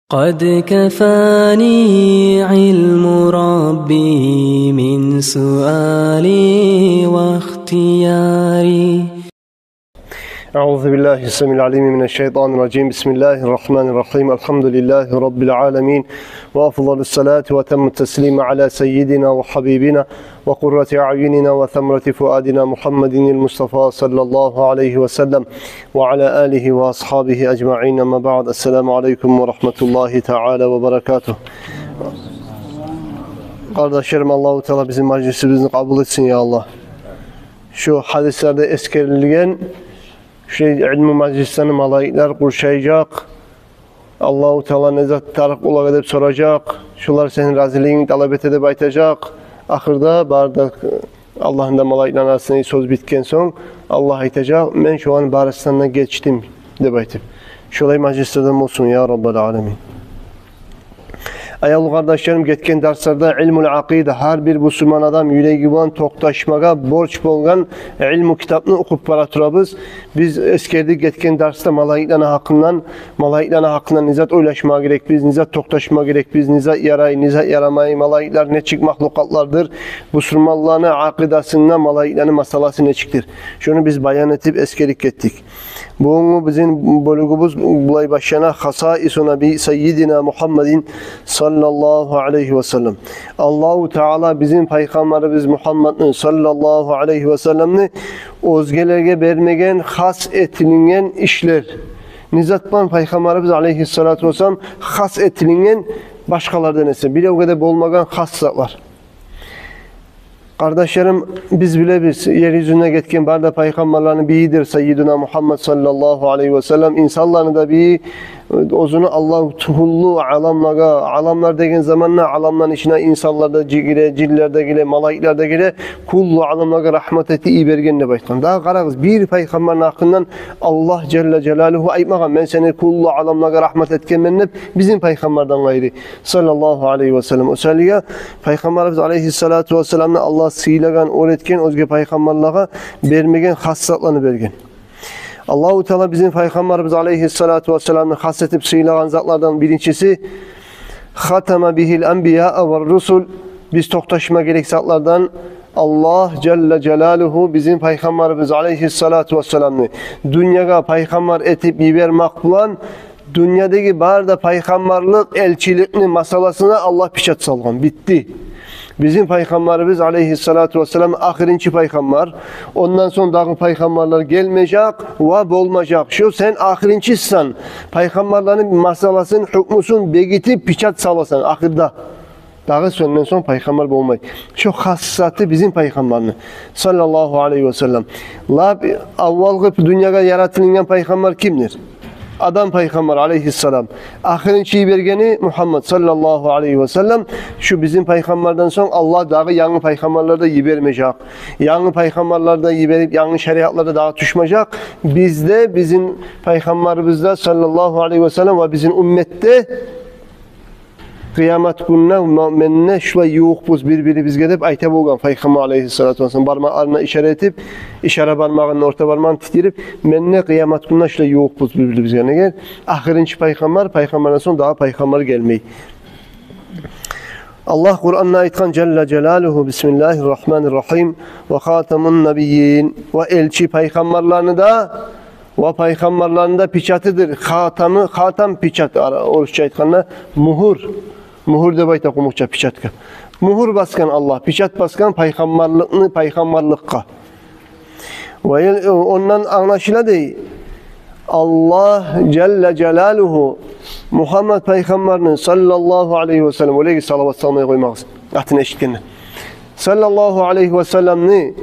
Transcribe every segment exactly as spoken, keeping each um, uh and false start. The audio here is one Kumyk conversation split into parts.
قد كفاني علم ربي من سؤالي واختياري. أعوذ بالله السميع العليم من الشيطان الرجيم. بسم الله الرحمن الرحيم. الحمد لله رب العالمين، وأفضل الصلاة وأتم التسليم على سيدنا وحبيبنا وقرة أعيننا وثمرة فؤادنا محمد المصطفى صلى الله عليه وسلم وعلى آله وأصحابه أجمعين. أما بعد، السلام عليكم ورحمة الله تعالى وبركاته. Къардашларым, Аллагьу Таала бизин мажлисибизни къабул этсин, я Аллагь. Шу гьадислерде эсгерилген шу илму мажлислени малайиклер къуршайжакъ. Аллагьу Таала не зат тарыкъ олагъа деп соражакъ. Шолар сени разилигингни талап эте деп айтажакъ. Ахырда бары да Аллагьны да малайиклени арасында сёз битген сонг, Аллагь айтажакъ: «Мен шоланы барысындан да гечдим», – деп айтып. Шолай мажлислерден болсун, я Раббал аламин. Аявлу къардашларым, гетген дарсларда илмул акъида, гьар бир бусурман адам юреги булан токъташмагъа борч болгъан илму китапны охуп бара турабыз. Биз эсгердик гетген дарсда малайиклени гьакъындан, малайиклени гьакъындан не зат ойлашма герекбиз, не зат токъташма герекбиз, не зат ярай, не зат ярамай, малайиклер нечик махлукъатлардыр, бусурманланы акъидасында малайиклени масъаласы нечикдир. Шону биз баян этип, эсгерип гетдик. Бугюнгю бизин бёлюгюбюз булай башлана: «Хасаису наби саййидина Мухаммадин саллаллагьу алайгьи ва саллам». Аллагьу Таала бизин пайхаммарыбыз Мухаммадны саллаллагьу алайгьи ва салламны оьзгелеге бермеген, хас этилинген ишлер. Не зат булан пайхаммарыбыз алайгьиссалату вассалам хас этилинген башгъалардан эсе? Биревге де болмагъан хас затлар. Къардашларым, биз билебиз, ер юзюнде гетген бары да пайхаммарланы бийидир саййидуна Мухаммад саллаллагьу алайгьи ва саллам. Инсанланы да бийи, оьзюню Аллагь кюллю аламлагъа, аламлар деген заманда аламланы ичине инсанлар да гире, жинлер де гире, малайиклер де гире, кюллю аламлагъа рагьмат этип йиберген деп айтгъан. Дагъы къарагъыз, бир пайхаммарны гьакъындан Аллагь жалла жалалугьу айтмагъан: «Мен сени кюллю аламлагъа рагьмат этгенмен», – деп, бизин пайхаммардан къайры саллаллагьу алайгьи ва саллам. О саялы пайхаммарыбыз алайгьиссалату вассаламны Аллагь сыйлагъан, оьр этген, оьзге пайхаммарлагъа бермеген хас затланы берген. Аллагьу Таала бизин пайхаммарыбыз алайгьиссалату вассаламны хас этип сыйлагъан затлардан биринчиси: «Хатама бигьил анбияа ва русул». Биз токъташма герек затлардан, Аллагь жалла жалалугьу бизин пайхаммарыбыз алайгьиссалату вассаламны дюньягъа пайхаммар этип йибермакъ булан дюньядагъы бары да пайхаммарлыкъ, элчиликни масъаласына Аллагь печать салгъан. Битди. Бизин пайхаммарыбыз алайгьиссалату вассалам ахырынчы пайхаммар. Ондан сонг дагъы пайхаммарлар гелмежек ва болмажакъ. Шу сен ахырынчысан. Пайхаммарланы масъаласын, гьукмусун бегитип, печать саласан ахырда. Дагъы сенден сонг пайхаммар болмай. Шу хас заты бизин пайхаммарны саллаллагьу алайгьи ва саллам. Лап аввалгъы дюньягъа яратылынгъан пайхаммар кимдир? Адам пайхаммар алайгьиссалам. Ахырынчы йибергени Мухаммад саллаллагьу алайгьи ва саллам. Шу бизин пайхаммардан сонг Аллагь дагъы янгы пайхаммарлар да йибермежек. Янгы пайхаммарлар да йиберип, янгы шариатлар да дагъы тюшмежек. Бизде, бизин пайхаммарыбызда саллаллагьу алайгьи ва саллам ва бизин умметде къыямат гюнюне ма-, мен де шулай ювукъбуз бир-бирибизге деп айта болгъан пайхаммар алайгьиссалату вассалам, бармакъларына ишара этип, ишара бармагъын, орта бармагъын титирип: «Мен де къыямат гюнюне шулай ювукъбуз бир-бирибизге». Неге? Ахырынчы пайхаммар, пайхаммардан сонг дагъы пайхаммар гелмей. Аллагь Къуранда айтгъан жалла жалалугьу: «Бисмиллагьир рагьманир рагьим. Ва хатамун набийин». Ва элчи пайхаммарланы да, ва пайхаммарланы да печатыдыр. Хатамы, хатам печать, ара-, орусча айтгъанда мугьур. Мугьур деп айта къумукъча печатгъа. Мугьур басгъан Аллагь, печать басгъан пайхаммарлыкъны, пайхаммарлыкъгъа. Ва эл-, ондан англашыла дей, Аллагь жалла жалалугьу Мухаммад пайхаммарны саллаллагьу алайгьи ва саллам, олеге салават салмай къоймагъыз, атын эшитгенде, саллаллагьу алайгьи ва салламны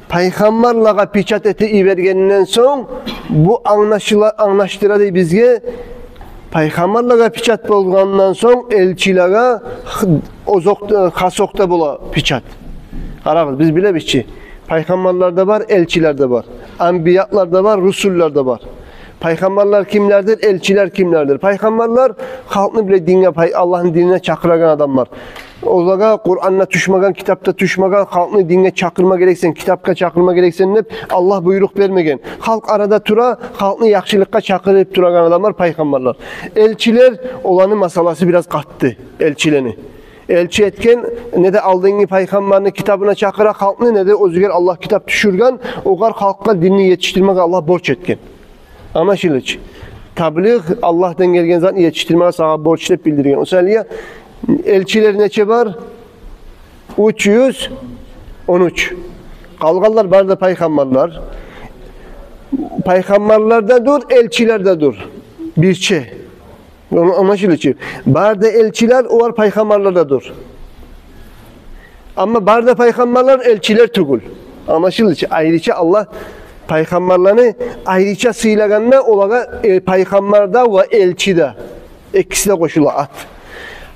пайхаммарлагъа печать этип йибергенден сонг, бу англашыла, англашдыра дей бизге, пайхаммарлагъа печать болгъандан сонг, элчилеге х-, озокъ-, хасокъда бола печать. Къарагъыз, биз билебиз чи, пайхаммарлар да бар, элчилер де бар, анбиятлар да бар, русуллар да бар. Пайхаммарлар кимлердир? Элчилер кимлердир? Пайхаммарлар халкъны булай динге, пай-, Аллагьны динине чакъырагъан адамлар. Олагъа Къуранда тюшмеген, китапда тюшмеген, халкъны динге чакъырма герексен, китапгъа чакъырма герексен деп Аллагь буйрукъ бермеген. Халкъ арада тура, халкъны яхшылыкъгъа чакъырып турагъан адамлар пайхаммарлар. Элчилер, оланы масъаласы бираз къатты, элчилени. Элчи этген, не де алдынгъы пайхаммарны китабына чакъыра халкъны, не де оьзюгер Аллагь китап тюшюрген, огъар халкъгъа динни етишдирмеге Аллагь борч этген. Англашылды чы. Таблигъ — Аллагьдан гелген затны етишдирмеге сагъа борч деп билдирген. О саялы элчилер нече бар? Уьч юз он уьч. Къалгъанлар бары да пайхаммарлар. Пайхаммарлар да дюр, элчилер де дюр. Бирче. Ан-, англашылды чы. Бары да элчилер, олар пайхаммарлар да дюр. Амма бары да пайхаммарлар элчилер тюгюл. Англашылды чы. Айрыча Аллагь пайхаммарланы айрыча сыйлагъанда, олагъа, э, пайхаммар да ва элчи де, экиси де къошула ат.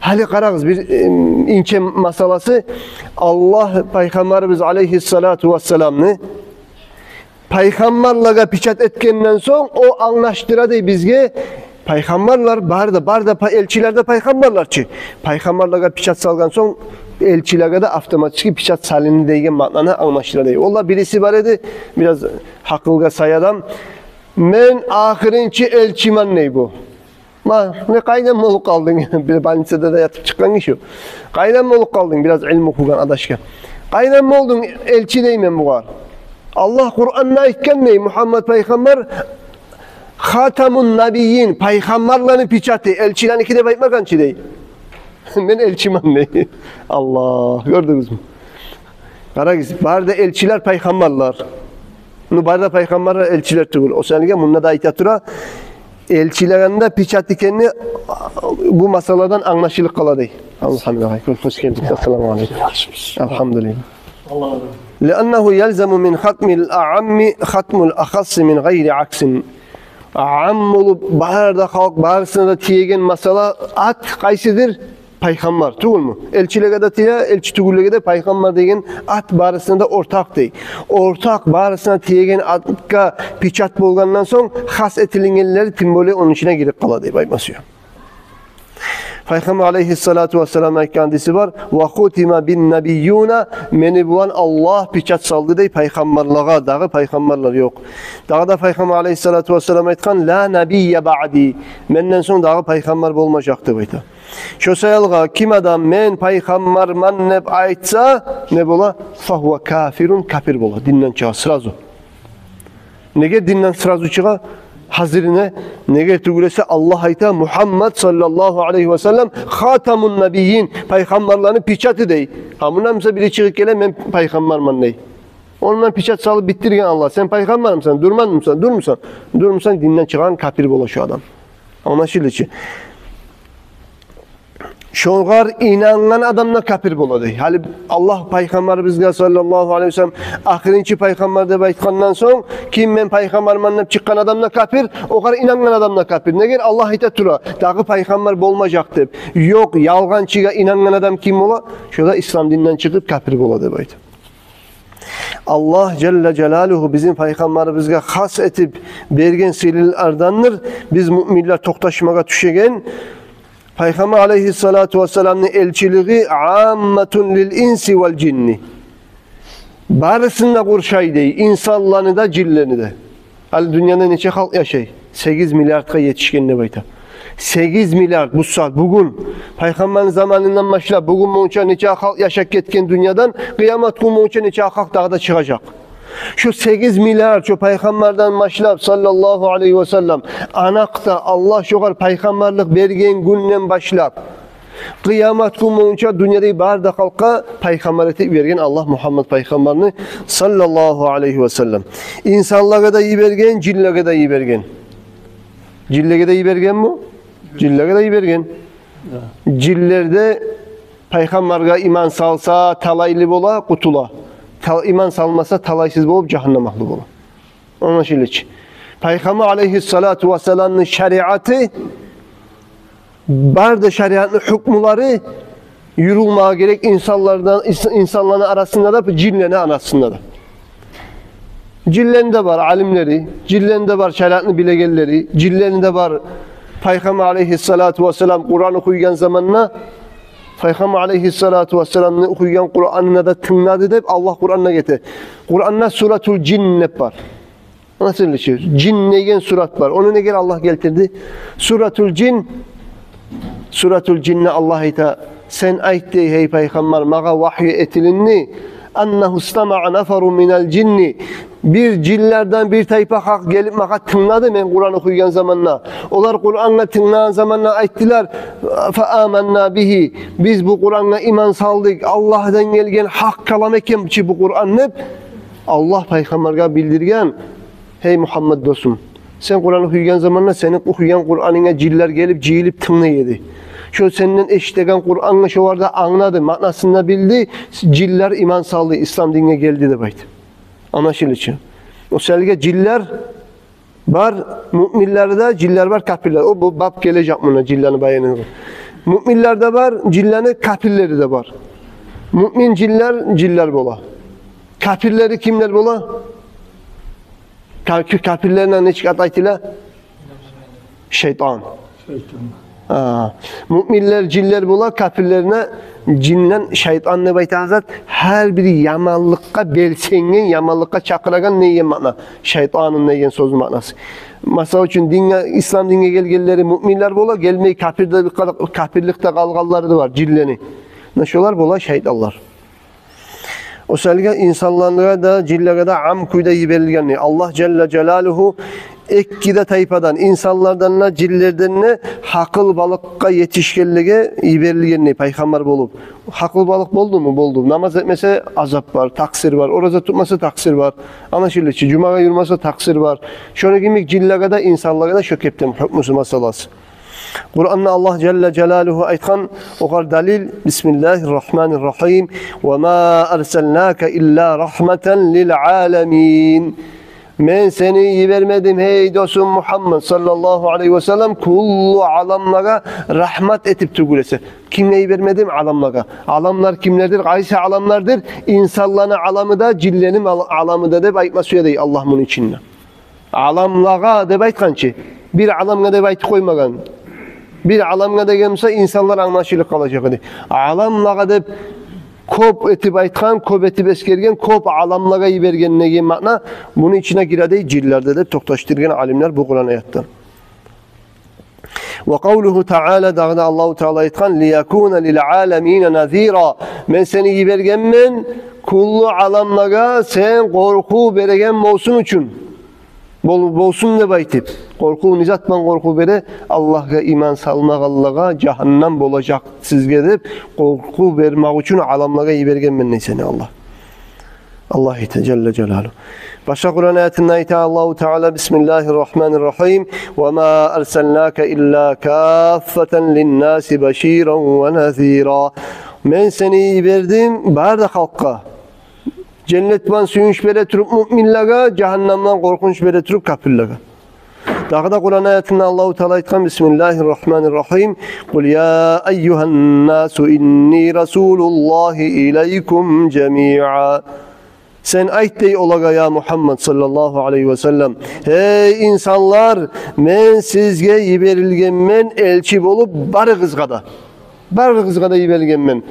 Гьали къарагъыз, бир, э, инче масъаласы. Аллагь пайхаммарыбыз алайгьиссалату вассаламны пайхаммарлагъа печать этгенден сонг, о англашдыра дей бизге, пайхаммарлар бары да, бары да пай-, элчилер де пайхаммарлар чы. Пайхаммарлагъа печать салгъан сонг, элчилеге де автоматически печать салынды деген маънаны англашдыра дей. Олай бириси бар эди, бираз гьакъылгъа сай адам. Мен ахырынчы элчимен дей бу. Ма, не, къайдан болуп къалдынг? Бир больницада да ятып чыкъгъан гиши. Къайдан болуп къалдынг? Бираз илму охугъан, адашгъан. Къайдан болдунг элчи дей мен бугъар? Аллагь Къуранда айтгъан дей, Мугьаммат пайхаммар хатамун набийин, пайхаммарланы печаты, элчилерники деп айтмагъан чы дей. Мен элчимен дей. Аллагь, гёрдюгюзмю? Къарагъыз, бары да элчилер пайхаммарлар. Ну, бары да пайхаммарлар элчилер тюгюл. О саялы мунда да айта тура, элчилеге де печать экени бу масъаладан англашылып къала дей. Алгьамдулиллагь. Хош гелдик. Ассаламу алейкум. Алгьамдулиллагь. Лианнагьу ялзаму мин хатмил аъамми хатмул ахасси мин гъайри аксин. Аъам болуп, бары да халкъ, барысына да тиеген масъала, ат къайсыдыр? Пайхаммар, тюгюлмю? Элчилеге де тие, элчи тюгюллеге де, пайхаммар деген ат барысына да ортакъ дей. Ортакъ, барысына тиеген атгъа печать болгъандан сонг, хас этилингенлер тем более ону ичине гирип къала дей, айтмасы ёкъ. Пайхаммар алайгьиссалату вассалам айтгъан гьадиси бар: «Ва хутима бин набийюна», мени булан Аллагь печать салды дей пайхаммарлагъа, дагъы пайхаммарлар ёкъ. Дагъы да Пайхаммар алайгьиссалату вассалам айтгъан: «Ла набийя баъди», менден сонг дагъы пайхаммар болмажакъ деп айта. Шо саялы ким адам «мен пайхаммарман» деп айтса, не бола? «Фагьува кафирун», капир бола, динден чыгъа сразу. Неге динден сразу чыгъа? Гьазирине, неге тюгюл эсе Аллагь айта, Мугьаммат саллаллагьу алайгьи ва саллам хатамун набийин, пайхаммарланы печаты дей. Гьа, мундан буса бири чыгъып геле, «мен пайхаммарман» дей. Ондан печать салып битдирген Аллагь. Сен пайхаммармысан, дурманмысан, дурмусан? Дурмусан, динден чыгъагъан, капир бола шо адам. Англашылды чы. Шогъар инангъан адам да капир бола дей. Гьали Аллагь пайхаммарыбызгъа саллаллагьу алайгьи ва саллам ахырынчы пайхаммар деп айтгъандан сонг, ким «мен пайхаммарман» деп чыкъгъан адам да капир, огъар инангъан адам да капир. Неге? Аллагь айта тура, дагъы пайхаммар болмажакъ деп. Ёкъ, ялгъанчыгъа инангъан адам ким бола? Шо да ислам динден чыгъып капир бола деп айта. Аллагь жалла жалалугьу бизин пайхаммарыбызгъа хас этип берген сыйлылардан дыр. Биз, муъминлер, токъташмагъа тюшеген. Пайхаммар алайгьиссалату вассаламны элчилиги амматун лил инси вал жинни. Барысын да къуршай дей, инсанланы да, жинлени де. Гьали дюньяда нече халкъ яшай? Сегиз миллиардгъа етишген деп айта. Сегиз миллиард, бу сагьат, бугюн, пайхаммарны заманындан башлап бугюн болгъунча нече халкъ яшап гетген дюньядан, къыямат гюн болгъунча нече халкъ дагъы да чыгъажакъ. Шо сегиз миллиард, шо пайхаммардан башлап, саллаллагьу алайгьи ва саллам, анакъда Аллагь шогъар пайхаммарлыкъ берген гюнден башлап къыямат гюн болгъунча дюньяда бары да халкъгъа пайхаммар этип йиберген Аллагь Мугьаммат пайхаммарны, саллаллагьу алайгьи ва саллам. Инсанлагъа да йиберген, жинлеге де йиберген. Жинлеге де йибергенми? Жинлеге де йиберген. Жинлер де пайхаммаргъа иман салса, талайлы бола, къутула. Тал-, иман салмаса, талайсыз болуп, жагьаннам агьлю бола. Англашылды чы. Пайхаммар алайгьиссалату вассаламны шариаты, бары да шариатны гьукмулары юрюлмеге герек инсанлардан, инс-, инсанланы арасында да, жинлени арасында да. Жинлени де бар алимлери, жинлени де бар шариатны билегенлери, жинлени де бар. Пайхаммар алейгьиссалату вассалам Къуран охуйгъан заманда, Пайхаммар алейгьиссалату вассаламны охуйгъан Къуранына да тынглады деп Аллагь Къуранда гете. Къуранда Суратул Жин деп бар. Анасылы чы, Жин деген сурат бар. Ону неге Аллагь гелтирди? Суратул Жин, Суратул Жинде Аллагь айта: «Сен айт, – дей, – гьей Пайхаммар, магъа вагьйу этилинди, аннагьу стамаъа нафарун минал жинни, бир жинлерден бир тайпа халкъ гелип магъа тынглады мен Къуран охуйгъан заманда. Олар Къурангъа тынглагъан заманда айтдылар: фа аманна бигьи, биз бу Къурангъа иман салдыкъ, Аллагьдан гелген гьакъ калам экен чи бу Къуран», – деп. Аллагь Пайхаммаргъа билдирген: «Гьей Мугьаммад досум, сен Къуран охуйгъан заманда сени охуйгъан Къуранынгъа жинлер гелип, жыйылып тынглай эди. Шо сенден эшитеген Къурангъа шолар да англады, маънасын да билди, жинлер иман салды, ислам динге гелди», – деп айт. Анашылы чы. О саялы жинлер бар, муъминлер де, жинлер бар, капирлер. О, бу бап гележек муна, жинлени баянына. Муъминлер де бар жинлени, капирлери де бар. Муъмин жинлер, жинлер бола. Капирлери кимлер бола? Ка-, капирлерине нечик ат айтыла? Шайтан. Шайтан. А, муъминлер жинлер бола, капирлерине жинлер, шайтан деп айтагъан зат гьар бир яманлыкъгъа белсенген, яманлыкъгъа чакъырагъан деген маъна. Шайтанын деген сёзню маънасы. Масала учун, динге, ислам динге гелгенлери муъминлер бола, гелмей капирликде, капирликде къалгъанлары да бар, жинлени. Муна шолар бола шайтанлар. О саялы инсанлагъа да, жинлеге де ам кюйде йиберилгенни. Аллагь жалла жалалугьу эки де тайпадан, инсанлардан да, жинлерден де гьакъылбалыкъгъа етишгенлеге йиберилгенни пайхаммар болуп. Гьакъылбалыкъ болдуму? Болду. Намаз этмесе, азап бар, такъсир бар. Ораза тутмаса, такъсир бар. Анашылы чы, жумагъа юрюмесе, такъсир бар. Шону йимик жинлеге де, инсанлагъа да шо кепден гьукмусу, масаласы. Къуранда Аллагь жалла жалалугьу айтгъан огъар далил: «Бисмиллагьир рагьманир рагьим. Ва ма арсалнака илла рагьматан лил аламин». Мен сени йибермедим, гьей досум Мугьаммад саллаллагьу алайгьи ва саллам, кюллю аламлагъа рагьмат этип тюгюл эсе. Кимге йибермедим? Аламлагъа. Аламлар кимлердир? Къайсы аламлардыр? Инсанланы аламы да, жинлени ал-, аламы да деп айтма сюе дей Аллагь муну ичинде. Аламлагъа деп айтгъан чы, бир аламгъа деп айтып къоймагъан. Бир аламгъа деген буса, инсанлар англашылып къалажакъ эди. Аламлагъа деп кёп этип айтгъан, кёп этип эсгерген, кёп аламлагъа йиберген деген маъна. Муну ичине гире дей жинлер де деп токъташдыргъан алимлер бу Къуран аятдан. Ва къавлугьу таала, дагъы да Аллагьу Таала айтгъан: «Лиякуна лил аламина назира». Мен сени йибергенмен кюллю аламлагъа сен къоркъув береген болсун учун. Бол-, болсун деп айтып. Къоркъув, не затдан къоркъув бере? Аллагьгъа иман салмагъанлагъа жагьаннам болажакъ сизге деп, къоркъув бермек учун аламлагъа йибергенмен дей сени Аллагь. Аллагь айта жалла жалалугьу. Башгъа Къуран аятында айта Аллагьу Таала: «Бисмиллагьир рагьманир рагьим. Ва ма арсалнака илла каффатан линнаси баширан ва назира». Мен сени йибердим бары да халкъгъа. Женнет булан сююнч бере туруп муъминлеге, жагьаннамдан къоркъунч бере туруп капирлеге. Дагъы да Къуран аятында Аллагьу Таала айтгъан: «Бисмиллагьир рагьманир рагьим. Къул я айюгьан насу инни расулуллагьи илайкум жамиа». Сен айт дей олагъа, я Мугьаммад саллаллагьу алайгьи ва саллам: «Гьей инсанлар, мен сизге йиберилгенмен элчи болуп барыгъызгъа да. Барыгъызгъа да йиберилгенмен».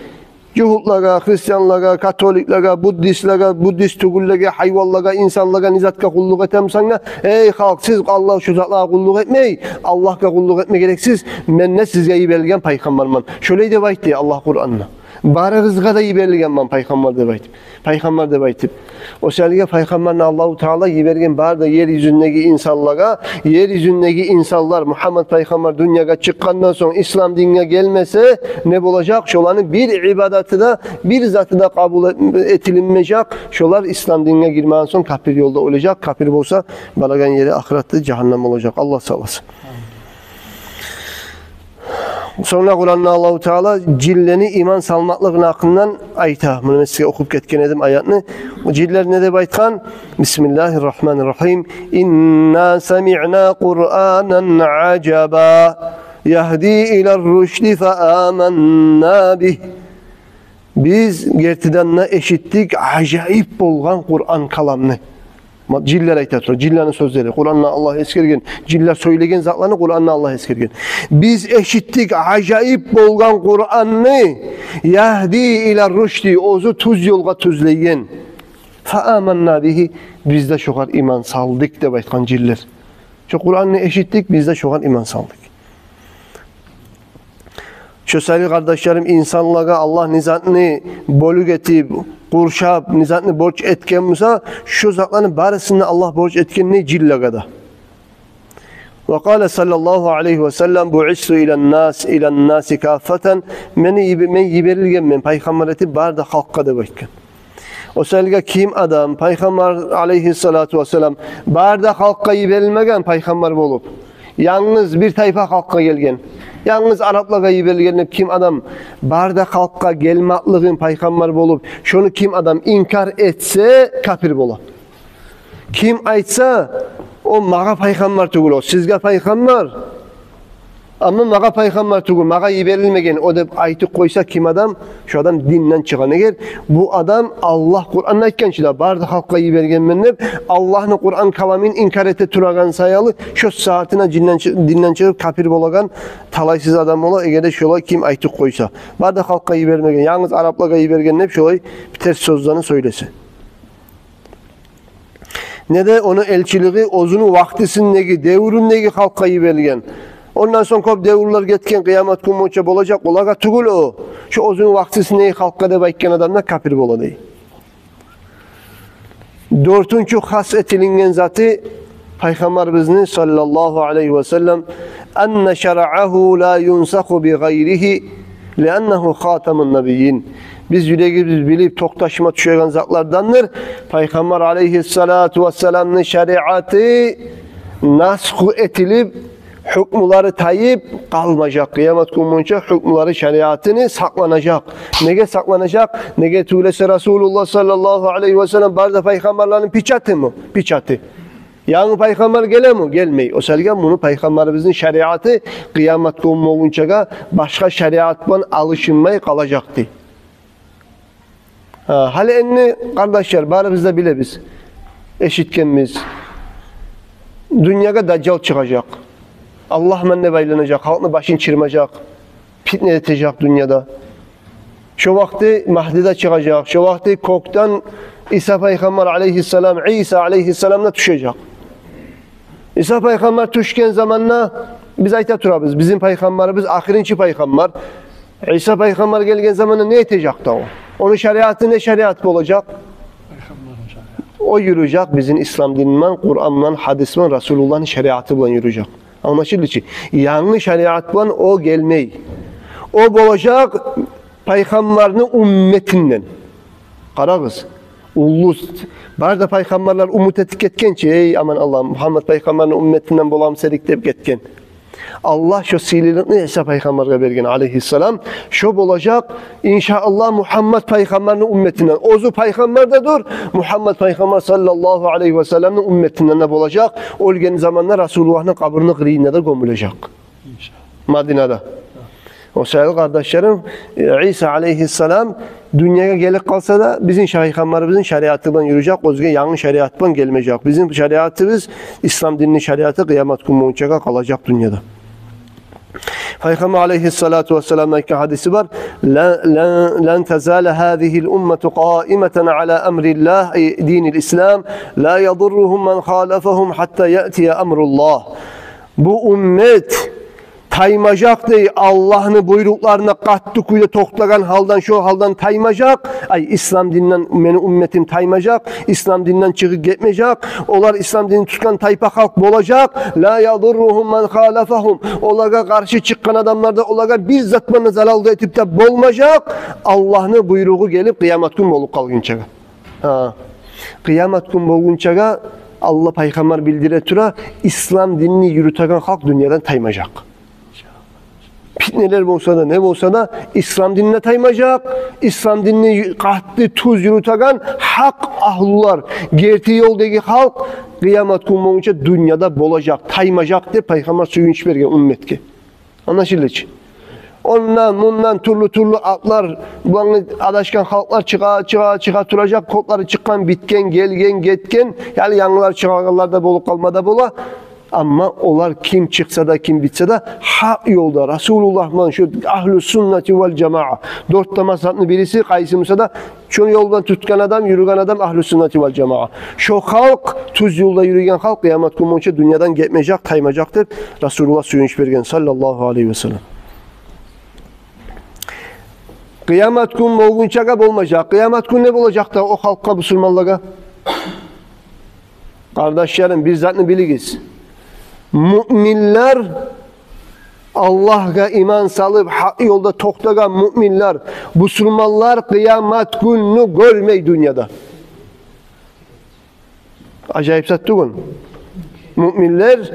Жугьутлагъа, христианлагъа, католиклеге, буддистлеге, буддист тюгюллеге, гьайванлагъа, инсанлагъа, не затгъа къуллукъ этемисен де, эй халкъ, сиз Аллагь шу затлагъа къуллукъ этмей, Аллагьгъа къуллукъ этме герексиз, мен де сизге йиберилген пайхаммарман. Шолай деп айт дей Аллагь Къуранда. Барыгъызгъа да йиберилгенмен пайхаммар деп айтып. Пайхаммар деп айтып. О саялы пайхаммарны Аллагьу Таала йиберген бары да ер юзюндеги инсанлагъа, ер юзюндеги инсанлар Мугьаммад пайхаммар дюньягъа чыкъгъандан сонг ислам динге гелмесе, не болажакъ? Шоланы бир ибадаты да, бир заты да къабул эт-, этилинмежек. Шолар ислам динге гирмеген сонг капир ёлда оьлежек. Капир болса, барагъан ери ахыратда жагьаннам болажакъ. Аллагь сакъласын. Сонг да Къуранда Аллагьу Таала жинлени иман салмакълыгъыны гьакъындан айта. Муну мен сизге охуп гетген эдим аятны. Жинлер не деп айтгъан? Бисмиллагьир рагьманир рагьим. Инна самиъна Къуранан ажаба, ягьди илар рушди фа аманна бигь. Биз гертиден де эшитдик ажайып болгъан Къуран каламны. Жинлер айта тура, жинлени сёзлери. Къуранда Аллагь эсгерген, жинлер сёйлеген затланы Къуранда Аллагь эсгерген. Биз эшитдик ажайып болгъан Къуранны, ягьди иля рушди, оьзю тюз ёлгъа тюзлейген. Фа аманна бигьи, биз де шогъар иман салдыкъ деп айтгъан жинлер. Шо Къуранны эшитдик, биз де шогъар иман салдыкъ. Шо саялы, къардашларым, инсанлагъа Аллагь не затны бёлюк этип, къуршап, не затны борч этген буса, шо затланы барысын да Аллагь борч этген не жинлеге де. Ва къала саллаллагьу алайгьи ва саллам: буъисту илан-нас, илан-наси каффатан. Мени йибе-, мен йиберилгенмен пайхаммар этип бары да халкъгъа деп айтгъан. О саялы ким адам, пайхаммар алайгьиссалату вассалам, бары да халкъгъа йиберилмеген пайхаммар болуп, янгыз бир тайпа халкъгъа гелген, янгыз араплагъа йиберилген деп ким адам бары да халкъгъа гелмеклигин пайхаммар болуп, шону ким адам инкар этсе, капир бола. Ким айтса, о магъа пайхаммар тюгюл, о сизге пайхаммар, амма магъа пайхаммар тюгюл, магъа йиберилмеген о деп айтып къойса ким адам, шо адам динден чыгъа. Неге? Бу адам Аллагь Къуранда айтгъан чы да, бары да халкъгъа йибергенмен деп, Аллагьны Къуран каламын инкар эте турагъан саялы, шо сагьатына динден чы-, динден чыгъып капир болагъан талайсыз адам бола, эгер де шолай ким айтып къойса. Бары да халкъгъа йибермеген, янгыз араплагъа йиберген деп шолай терс сёзлени сёйлесе. Не де ону элчилиги оьзюню вакътисиндеги, девюрюндеги халкъгъа йиберилген. Ондан сонг кёп девюрлер гетген, къыямат гюн болгъунча болажакъ, олагъа тюгюл о. Шо оьзюню вакътисиндеги халкъгъа деп айтгъан адам да капир бола дей. Дёртюнчю хас этилинген заты пайхаммарыбызны саллаллагьу алайгьи ва саллам: анна шаръагьу ла юнсаху би гъайригьи, лианнагьу хатамун набийин. Биз юрегибиз билип токъташма тюшеген затлардандыр. Пайхаммар алайгьиссалату вассаламны шариаты насху этилип, гьукмулары тайып къалмажакъ. Къыямат гюн болгъунча гьукмулары, шариатыны сакъланажакъ. Неге сакъланажакъ? Неге тюгюл эсе Расулуллагь саллаллагьу алайгьи ва саллам бары да пайхаммарланы печатымы? Печаты. Янгы пайхаммар гелеми? Гелмей. О саялы муну пайхаммарыбызны шариаты къыямат гюн болгъунчагъа башгъа шариат булан алышынмай къалажакъ дей. Гьа, гьали энни, къардашлар, барыбыз да билебиз, эшитгенбиз. Дюньягъа Дажжал чыгъажакъ. Аллагьман деп айланажакъ, халкъны башын чырмажакъ, питне этежек дюньяда. Шо вакъти Магьди де чыгъажакъ, шо вакъти кёкден Иса пайхаммар алайгьиссалам, Иса алайгьиссалам да тюшежек. Иса пайхаммар тюшген заманда биз айта турабыз, бизин пайхаммарыбыз ахырынчы пайхаммар. Иса пайхаммар гелген заманда не этежек де о? Ону шариаты не шариат болажакъ? О юрюжек бизин ислам динман, Къуранман, гьадисман, Расулуллагьны шариаты булан юрюжек. Англашылды чы? Янгы шариат булан о гелмей. О болажакъ пайхаммарны умметинден. Къарагъыз, уллу, бары да пайхаммарлар умут этип гетген чи, эй, аман Аллагь, Мугьаммат пайхаммарны умметинден боламы эдик деп гетген. Аллагь шо сыйлылыкъны Иса пайхаммаргъа берген, алайгьиссалам. Шо болажакъ, иншааллагь, Мугьаммат пайхаммарны умметинден. Оьзю пайхаммар да дюр, Мугьаммат пайхаммар саллаллагьу алайгьи ва салламны умметинден де болажакъ. Оьлген заманда Расулуллагьны къабурну къырыйында да гёмюлежек. Мадинада. О саялы, къардашларым, Иса алайгьиссалам дюньягъа гелип къалса да, бизин пайхаммарыбызны шариаты булан юрюжек, оьзге янгы шариат булан гелмежек. Бизин шариатыбыз, ислам динни шариаты къыямат гюн болгъунчагъа къалажакъ дюньяда. Пайхаммар алайгьиссалату вассаламны айтгъан гьадиси бар: «Лан, лан, лан тазала гьазигьил уммату къаиматан ала амриллагь, ай, динил ислам, ла ядурругьум ман халафагьум гьатта яътия амруллагь». Бу уммет таймажакъ дей, Аллагьны буйрукъларына къатты кюйде токътагъан гьалдан, шо гьалдан таймажакъ. Ай, ислам динден мени умметим таймажакъ, ислам динден чыгъып гетмежек. Олар ислам динни тутгъан тайпа халкъ болажакъ. «Ла ядурругьум ман халафагьум». Олагъа къаршы чыкъгъан адамлар да олагъа бир зат булан да залал да этип де болмажакъ, Аллагьны буйругъу гелип къыямат гюн болуп къалгъынчагъа. Гьа. Къыямат гюн болгъунчагъа Аллагь, пайхаммар билдире тура, ислам динни юрютеген халкъ дюньядан таймажакъ. Питнелер болса да, не болса да, ислам динни таймажакъ, ислам динни ю-, къатты, тюз юрютеген гьакъ агьлулар, герти ёлдагъы халкъ къыямат гюн болгъунча дюньяда болажакъ, таймажакъ деп пайхаммар сююнч берген умметге. Англашылды чы? Ондан, мундан тюрлю-тюрлю атлар, булангъы адашгъан халкълар чыгъа, чыгъа, чыгъа туражакъ, кодлары чыкъгъан, битген, гелген, гетген, яни янгылар чыгъагъанлар да болуп къалма да бола. Амма олар ким чыкъса да, ким битсе де, гьакъ ёлда, Расулуллагь булан шо агьлу суннати вал жамаа, дёрт де мазгьабны бириси, къайсы буса да, шо ёл булан тутгъан адам, юрюген адам агьлу суннати вал жамаа. Шо халкъ, тюз ёлда юрюген халкъ къыямат гюн болгъунча дюньядан гетмежек, таймажакъ деп Расулуллагь сююнч берген, саллаллагьу алайгьи васаллам. Къыямат гюн болгъунчагъа болмажакъ. Къыямат гюн не болажакъ да о халкъгъа, бусурманлагъа? Къардашларым, бир затны билигиз. Муъминлер, Аллагьгъа иман салып, гьакъ ёлда токътагъан муъминлер, бусурманлар къыямат гюнню гёрмей дюньяда. Ажайып зат тюгюлмю? Муъминлер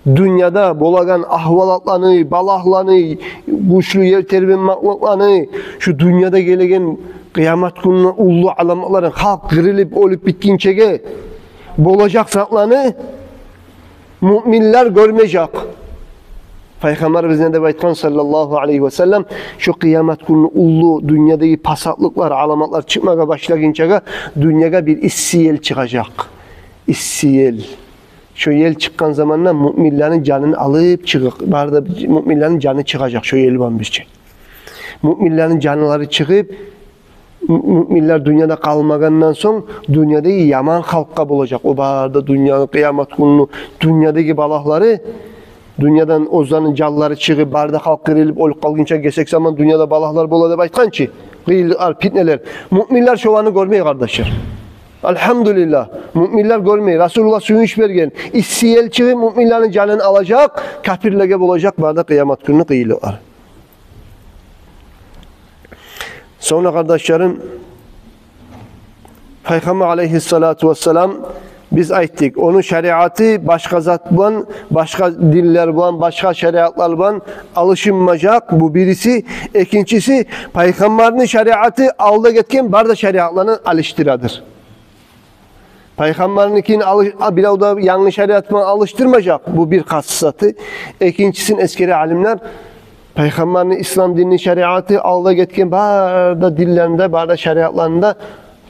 дюньяда болагъан агьвалатланы, балагьланы, гючлю ер тербенмекликни, шу дюньяда гелеген къыямат гюнню уллу аламатларын, халкъ къырылып, оьлюп битгинчеге болажакъ затланы муъминлер гёрмежек. Пайхаммарыбыз не деп айтгъан, саллаллагьу алайгьи васаллам, шо къыямат гюнню уллу дюньядагъы пасатлыкълар, аламатлар чыкъмагъа башлагъынчагъа дюньягъа бир исси ел чыгъажакъ. Исси ел. Шо ел чыкъгъан заманда муъминлени жанын алып чыгъып, бары да муъминлени жаны чыгъажакъ шо ел булан бирче. Муъминлени жанлары чыгъып, му-, муъминлер дюньяда къалмагъандан сонг, дюньядагъы яман халкъгъа болажакъ. О бары да дюньяны, къыямат гюнню дюньядагъы балагьлары, дюньядан оьзлени жанлары чыгъып, бары да халкъ къырылып, оьлюп къалгъынча гесек заман дюньяда балагьлар бола деп айтгъан чы. Къыйынлыкълар, питнелер. Муъминлер шоланы гёрмей, къардашлар. Альгьамдулиллагь. Муъминлер гёрмей. Расулуллагь сююнч берген. Исси ел чыгъып, муъминлени жанын алажакъ, капирлеге болажакъ бары да къыямат гюнню къыйынлыкълары. Сонг да, къардашларым, Пайхаммар алайгьиссалату вассалам, биз айтдыкъ, ону шариаты башгъа зат булан, башгъа динлер булан, башгъа шариатлар булан алышынмажакъ, бу бириси. Экинчиси, Пайхаммарны шариаты алда гетген бары да шариатланы алышдырадыр. Пайхаммарныкин алыш-, а, бирев де янгы шариат булан алышдырмажакъ. Бу бир хасысаты. Экинчисин эсгере алимлер, Пайхаммарны ислам динни шариаты алда гетген бары да динлерин де, бары да шариатларын да,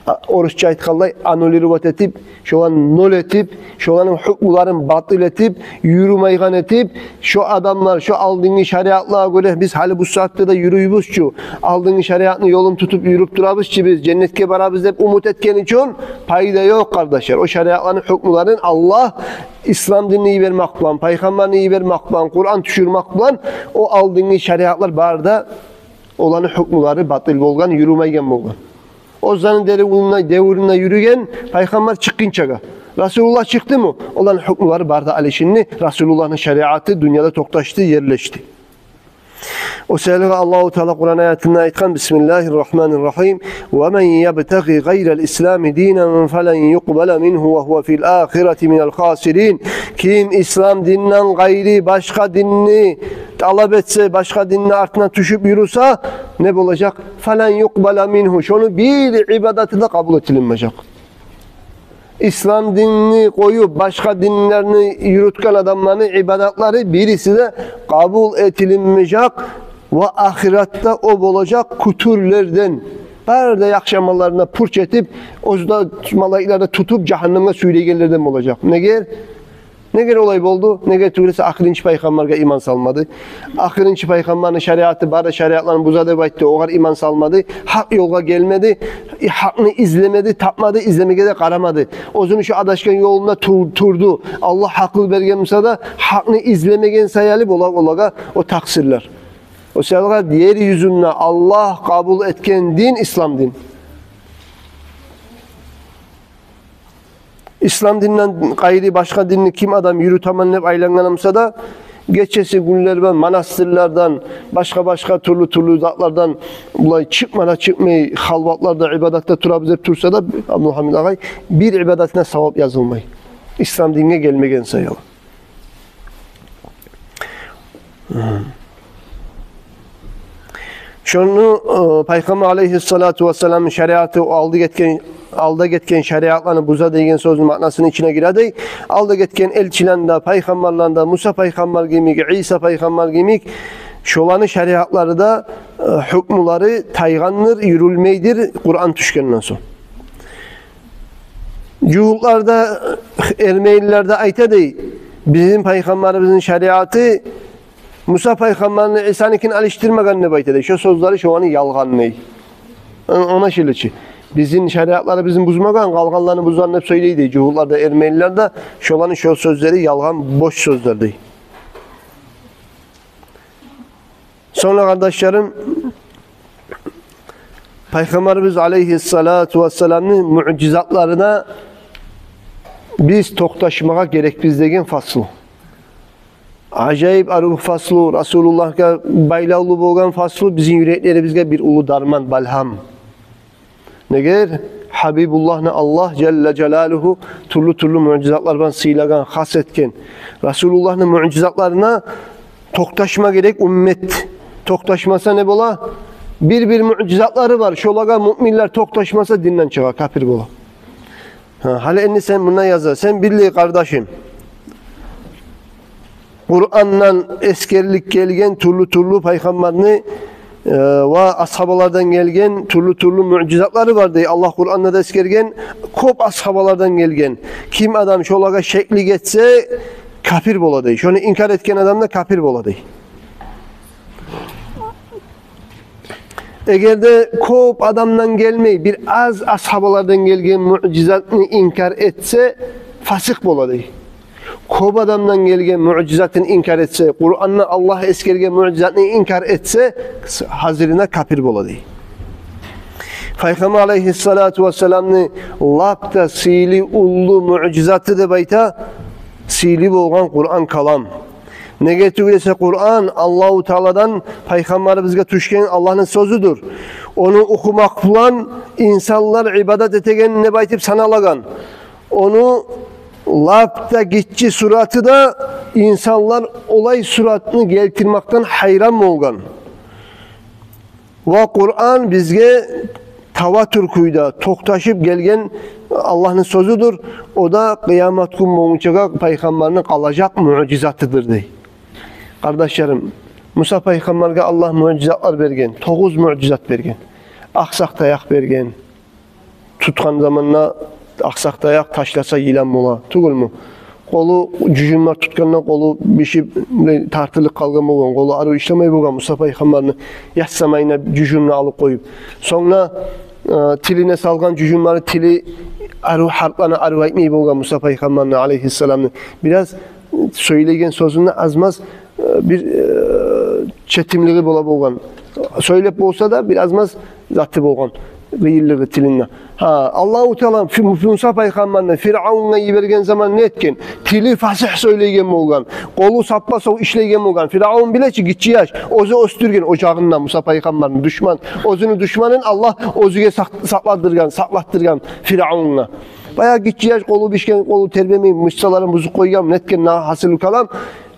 а, орусча айтгъанлай, аннулировать этип, шоланы ноль этип, шоланы гьукмуларын батыл этип, юрюмейген этип, шо адамлар, шо алдынгъы шариатлагъа гёре биз гьали бу сагьатда да юрюйбюз чю, алдынгъы шариатны ёлун тутуп юрюп турабыз чы биз, женнетге барабыз деп умут этген учун пайда ёкъ, къардашлар. О шариатланы гьукмуларын Аллагь ислам динни йибермек булан, Пайхаммарны йибермек булан, Къуран тюшюрмек булан, о алдынгъы шариатлар бары да, оланы гьукмулары батыл болгъан, юрюмейген болгъан. Оьзлени девюрюнде, девюрюнде юрюген, Пайхаммар чыкъгъынчагъа. Расулуллагь чыкъдымы, оланы гьукмулары бары да алышынды. Расулуллагьны шариаты дюньяда токъташды, ерлешди. О саялы Аллагьу Таала Къуран аятында айтгъан: «Бисмиллагьи ррагьмани ррагьим. Ва ман ябтагъи гъайрал ислами динан фалан юкъбала мингьу ва гьува фил ахирати минал хасирин». Ким ислам динден къайры башгъа динни талап этсе, башгъа динни артына тюшюп юрюсе, не болажакъ? «Фалан юкъбала мингьу». Шону бир ибадаты да къабул этилинмежек. Ислам динни къоюп, башгъа динлени юрютген адамланы ибадатлары бириси де къабул этилинмежек. Ва ахыратда о болажакъ кютюрлерден. Бары да яхшы амалларын да пуч этип, оьзю де, малайиклер де тутуп, жагьаннемге сюйрейгенлерден болажакъ. Неге? Неге олай болду? Неге тюгюл эсе, ахырынчы пайхаммаргъа иман салмады. Ахырынчы пайхаммарны шариаты бары шариатланы буза деп айтды, огъар иман салмады. Гьакъ ёлгъа гелмеди, гьакъны излемеди, тапмады, излемеге де къарамады. Оьзюню шо адашгъан ёлунда тур-, турду. Аллагь гьакъыл берген буса да, гьакъны излемеген саялы бола олагъа о такъсырлар. О саялы ер юзюнде Аллагь къабул этген дин ислам дин. Ислам динден къайры башгъа динни ким адам юрютемен деп айлангъан буса да, гечеси-гюнлер булан монастырьлардан, башгъа-башгъа тюрлю-тюрлю затлардан булай чыкъма да чыкъмай, халватларда, ибадатда турабыз деп турса да, Абдулгьамид агъай, бир ибадатына савап язылмай. Ислам динге гелмеген саялы. Шону, э, Пайхаммар алейгьиссалату вассаламны шариаты, о алда гетген, алда гетген шариатланы буза деген сёзню маънасыны ичине гире дей. Алда гетген элчилени де, пайхаммарланы да, Муса пайхаммар кимик, Иса пайхаммар кимик, Шоланы шариатлары да, э, гьукмулары тайгъандыр, юрюлмейдир Къуран тюшгенден сонг. Жугьутлар да, эрменилер де айта дей, бизин пайхаммарыбызны шариаты Муса пайхаммарны, Исаникин алышдырмагъан деп айта дей. Шо сёзлери шоланы ялгъан дей. О-, она шиличи. Бизин шариатлары бизин бузмагъан, къалгъанланы бузгъан деп сёйлей дей жугьутлар да, эрменилер де, шоланы шо сёзлери ялгъан, бош сёзлер дей. Сонг да, къардашларым, пайхаммарыбыз алейгьиссалату вассаламны муъжизатларына биз токъташмагъа герекбиз деген фаслу. Ажайып арив фаслу, Расулуллагьгъа байлавлу болгъан фаслу, бизин юреклерибизге бир уллу дарман, балгьам. Неге? Гьабибуллагьны Аллагь жалла жалалугьу тюрлю-тюрлю муъжизатлар булан сыйлагъан, хас этген. Расулуллагьны муъжизатларына токъташма герек уммат. Токъташмаса не бола? Бир-бир муъжизатлары бар. Шолагъа муъминлер токъташмаса, динден чыгъа, капир бола. Гьа, гьали энди сен мунда яза. Сен билли, къардашым. Къурандан эсгерилип гелген тюрлю-тюрлю пайхаммарны, э, ва асгьабалардан гелген тюрлю-тюрлю муъжизатлары бар дей. Аллагь Къуранда да эсгерген, кёп асгьабалардан гелген. Ким адам шолагъа шеклик этсе, капир бола дей. Шону инкар этген адам да капир бола дей. Эгер де кёп адамдан гелмей, бир аз асгьабалардан гелген муъжизатны инкар этсе, фасикъ бола дей. Кёп адамдан гелген муъжизатны инкар этсе, Къуранда Аллагь эсгерген муъжизатны инкар этсе, гьазирине капир бола дей. Пайхаммар алейгьиссалату вассаламны лап да сыйлы, уллу муъжизаты деп айта сыйлы болгъан Къуран калам. Неге тюгюл эсе, Къуран Аллагьу Тааладан пайхаммарыбызгъа тюшген Аллагьны сёзюдюр. Ону охумакъ булан инсанлар ибадат этеген деп айтып саналагъан. Ону лап да гиччи сураты да, инсанлар олай суратны гелтирмекден гьайран болгъан. Ва Къуран бизге таватур кюйде токъташып гелген Аллагьны сёзюдюр. О да къыямат гюн болгъунчагъа пайхаммарны къалажакъ муъжизатыдыр дей. Къардашларым, Муса пайхаммаргъа Аллагь муъжизатлар берген, тогъуз муъжизат берген. Акъсакъ таякъ берген. Тутгъан заманда акъсакъ таякъ, ташласа йылан бола, тюгюлмю? Къолу, жужумлар тутгъанда къолу бишип, тартылып къалгъан болгъан, къолу арив ишлемей болгъан Муса пайхаммарны, яссамайына жужумну алып къоюп. Сонг да, э, тилине салгъан жужумлары, тили арив, гьарпланы арив айтмай болгъан Муса пайхаммарны алейгьиссаламны. Бираз, э, сёйлейген сёзюнде аз-маз э, бир, э, четимлиги бола болгъан. Сёйлеп болса да, бир аз-маз заты болгъан, къыйынлыгъы тилинде. Гьа, Аллагьу Таала Фи-, Муса пайхаммарны Фиръавунгъа йиберген заман не этген? Тили фасигь сёйлейген болгъан, къолу саппа-сав ишлейген болгъан. Фиръавун биле чи, гиччи яш, оьзю оьсдюрген ожагъында Муса пайхаммарны душман, оьзюню душманын Аллагь оьзюне сакъ-, сакълатдыргъан, сакълатдыргъан Фиръавунгъа. Баягъы гиччи яш, къолу бишген, къолу тербемей, мышцаларын бузуп къойгъан, не этген, на гьасили калам,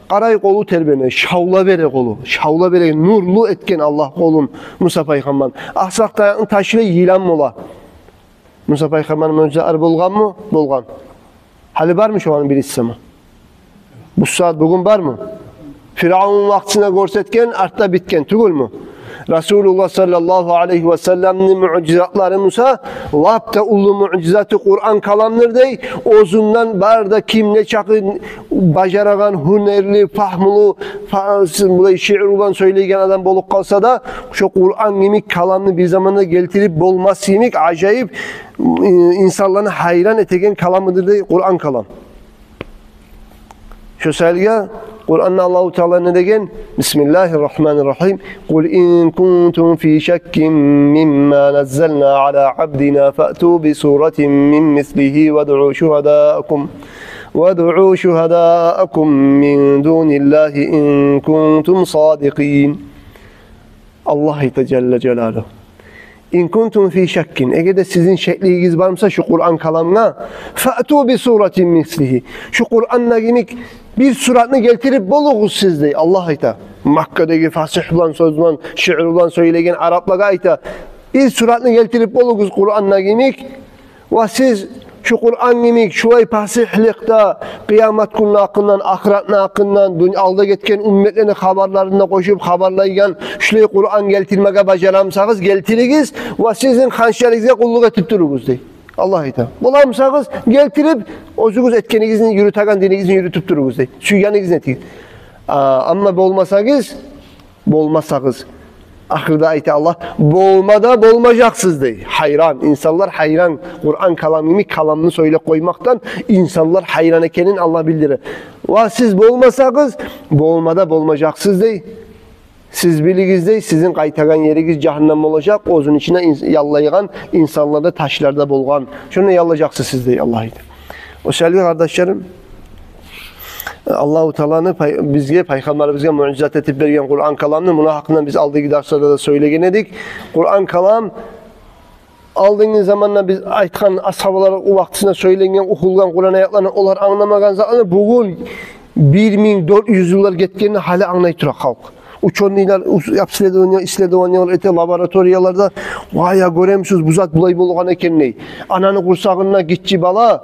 къарай, къолу тербене, шавла бере къолу, шавла бере, нурлу этген Аллагь къолун Муса пайхаммарны. Акъсакъ таякъны ташлай, йылан бола. Муса пайхаммарны муъжизалары болгъанмы? Болгъан. Гьали бармы шоланы бириси сама? Бу сагьат, бугюн бармы? Фиръавун вакътисинде гёрсетген, артда битген, тюгюлмю? Расулуллагь саллаллагьу алайгьи ва салламны муъжизатлары буса, лап да уллу муъжизаты Къуран каламдыр дей. Оьзюнден бары да ким нечакъы бажарагъан, гьюнерли, фагьмулу, фа-, булай шиъру булан сёйлейген адам болуп къалса да, шо Къуран йимик каламны бир заманда гелтирип болмас йимик ажайып, инсанланы гьайран этеген каламыдыр дей Къуран калам. Шо саялы Къуранда Аллагьу Таала не деген? Бисмиллагьи ррагьмани ррагьим. Къул ин кунтум фи шаккин мимма наззална ала абдина фаъту би суратин мин мислигьи вадъу шугьадаакум, вадъу шугьадаакум мин дуниллагьи ин кунтум садикъин. Аллагь айта жалла жалалугьу. Ин кунтум фи шаккин, эгер де сизин шеклигигиз бар буса шу Къуран каламгъа, фаъту би суратин мин мислигьи, шу Къуранда йимик бир суратны гелтирип болугъуз сиз дей, Аллагь айта. Маккадагъы фасигь булан сёз булан, шиъру булан сёйлейген араплагъа айта: бир суратны гелтирип болугъуз Къуранда йимик, ва сиз Шу Къуран йимик, шулай пасигьликде, къыямат гюнню гьакъындан, ахыратны гьакъындан, дюн-, алда гетген умметлени хабарларын да къошуп хабарлайгъан шулай Къуран гелтирмеге бажарамсагъыз, гелтиригиз, ва сизин ханчларыгъызгъа къуллукъ этип туругъуз, дей. Аллагь айта. Боламсагъыз, гелтирип, оьзюгюз этгенигизни юрютеген динигизни юрютюп туругъуз, дей. Сюйгенигизни этигиз. А, амма болмасагъыз, болмасагъыз. Ахырда айта Аллагь, болма да болмажакъсыз, дей. Гьайран, инсанлар гьайран. Къуран калам йимик каламны сёйлеп къоймакъдан инсанлар гьайран экенин Аллагь билдире. Ва сиз болмасагъыз, болма да болмажакъсыз, дей. Сиз билигиз, дей, сизин къайтагъан еригиз жагьаннам болажакъ, оьзюню ичине инс-, яллайгъан инсанлар да, ташлар да болгъан. Шонда яллажакъсыз сиз, дей Аллагь айта. О саялы, къардашларым, Аллагьу Тааланы пай-, бизге, пайхаммарыбызгъа муъжизат этип берген Къуран каламны, муну гьакъында биз алдагъы дарсларда да сёйлеген эдик. Къуран калам алдынгы заманда биз айтгъан асгьабалар вакътисинде сёйленген, охулгъан Къуран аятланы олар англамагъан затланы бугюн бир минг дёрт юз йыллар гетгенде гьали англай тура халкъ. Учёныйлар ус-, обследование, исследованиелер эте лабораторияларда, вай, я, гёремисиз, бу зат булай болгъан экен, дей. Ананы къурсагъында гиччи бала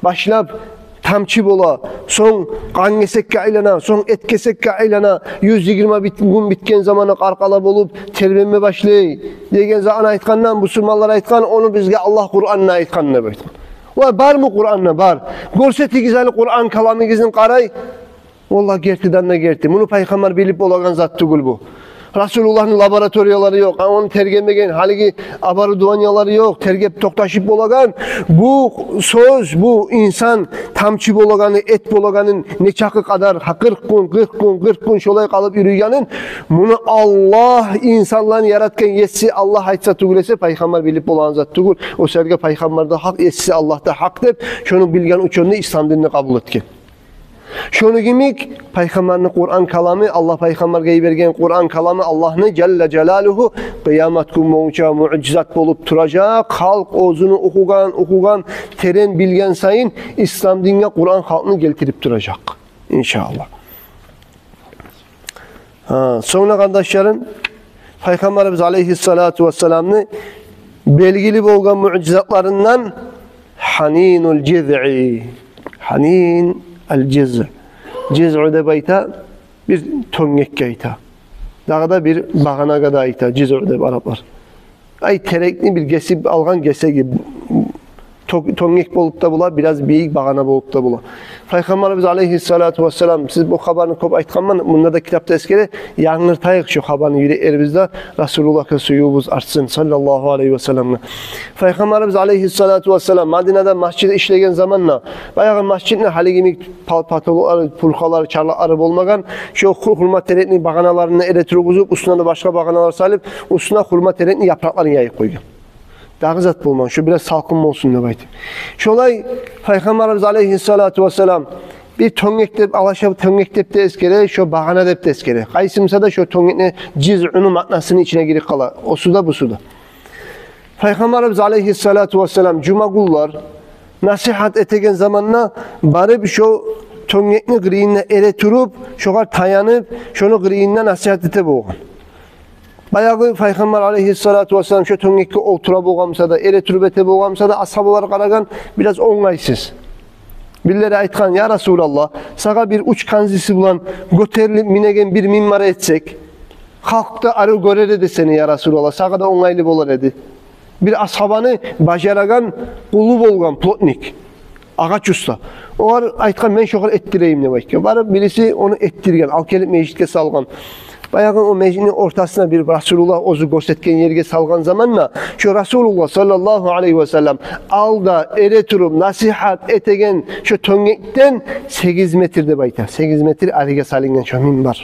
башлап тамчы бола, сонг къан гесекге айлана, сонг эт гесекге айлана, юз йигирма бит-, гюн битген заманы къаркъара болуп тербенме башлай деген затны айтгъандан, бусурманлар айтгъан, ону бизге Аллагь Къуранда айтгъан деп айтгъан. Ва бармы Къуранда? Бар. Гёрсетигиз гьали Къуран каламыгъызны, къарай. Валлагь, гертиден де герти. Муну пайхаммар билип болагъан зат тюгюл бу. Расулуллагьны лабораториялары ёкъ, ону тергемеген, гьалиги оборудованиялары ёкъ, тергеп токъташып болагъан. Бу сёз, бу инсан тамчы болагъаны, эт болагъанын нечакъы къадар, гьа, къыркъ гюн, къыркъ гюн, къыркъ гюн шолай къалып юрюйгенин, муну Аллагь, инсанланы яратгъан Еси Аллагь айтса тюгюл эсе, пайхаммар билип болагъан зат тюгюл. О саялы пайхаммар да гьакъ, Еси Аллагь да гьакъ деп, шону билген учёный ислам динни къабул этген. Шону йимик пайхаммарны Къуран каламы, Аллагь пайхаммаргъа йиберген Къуран каламы, Аллагьны жалла жалалугьу къыямат гюн болгъунча муъжизат болуп туражакъ. Халкъ оьзюню охугъан, охугъан, терен билген сайын ислам динге Къуран халкъны гелтирип туражакъ, иншааллагь. Гьа, сонг да, къардашларым, пайхаммарыбыз алейгьиссалату вассаламны белгили болгъан муъжизатларындан гьанинул жизъи. Гьанин ал жизъ. Жизъу деп айта бир тёнгекге айта. Дагъы да бир багъанагъа да айта жизъу деп араплар. Ай, терекни бир гесип алгъан гесеги. Тё-, тёнгек болуп да бола, бираз бийик багъана болуп да бола. Пайхаммарыбыз алейгьиссалату вассалам, сиз бу хабарны кёп айтгъанман, мунда да китапда эсгере, янгыртайыкъ шу хабарны юреклерибизде, Расулуллагьгъа сюювюбюз артсын, саллаллагьу алейгьи вассаламгъа. Пайхаммарыбыз алейгьиссалату вассалам Мадинада масжит ишлеген заманда, баягъы масжитни гьалиги йимик пал-, потолоклары, пуркалары, чарлакълары болмагъан, шо ху-, хурма терекни багъаналарын эре тургъузуп, уьстюне де башгъа багъаналар салып, уьстюне хурма терекни япыракъларын яйып къойгъан. Дагъы зат болмагъан, шо бираз салкъын болсун деп айтып. Шолай пайхаммарыбыз алейгьиссалату вассалам бир тёнгек деп, алаша тёнгек деп де эсгере, шо багъана деп де эсгере. Къайсы буса да шо тёнгекни жизъуну маънасыны ичине гирип къала. О суда, бу суда. Пайхаммарыбыз алейгьиссалату вассалам жума гюнлер насигьат этеген заманда барып шо тёнгекни къырыйына эре туруп, шогъар таянып, шону къырыйында насигьат эте болгъан. Баягъы пайхаммар алейгьиссалату вассалам шо тёнгекге олтура болгъан буса да, эре туруп эте болгъан буса да, асгьабалар къарагъан бираз онгайсыз. Бирлери айтгъан: «Я Расулаллагь, сагъа бир уч канзиси булан гётерилип минеген бир минбар этсек, халкъ да арив гёрер эди сени, я Расулаллагь, сагъа да онгайлы болар эди». Бир асгьабаны бажарагъан къулу болгъан, плотник, агъач уста. Олар айтгъан: «Мен шогъар этдирейим», — деп айтгъан. Барып бириси ону этдирген, алып гелип межитге салгъан. Баягъы о межитни ортасына, бир Расулуллагь оьзю гёрсетген ерге салгъан заманда, шо Расулуллагь саллаллагьу алайгьи васаллам алда эре туруп насигьат этеген шо тёнгекден сегиз метр деп айта, сегиз метр ариге салынгъан шо минбар.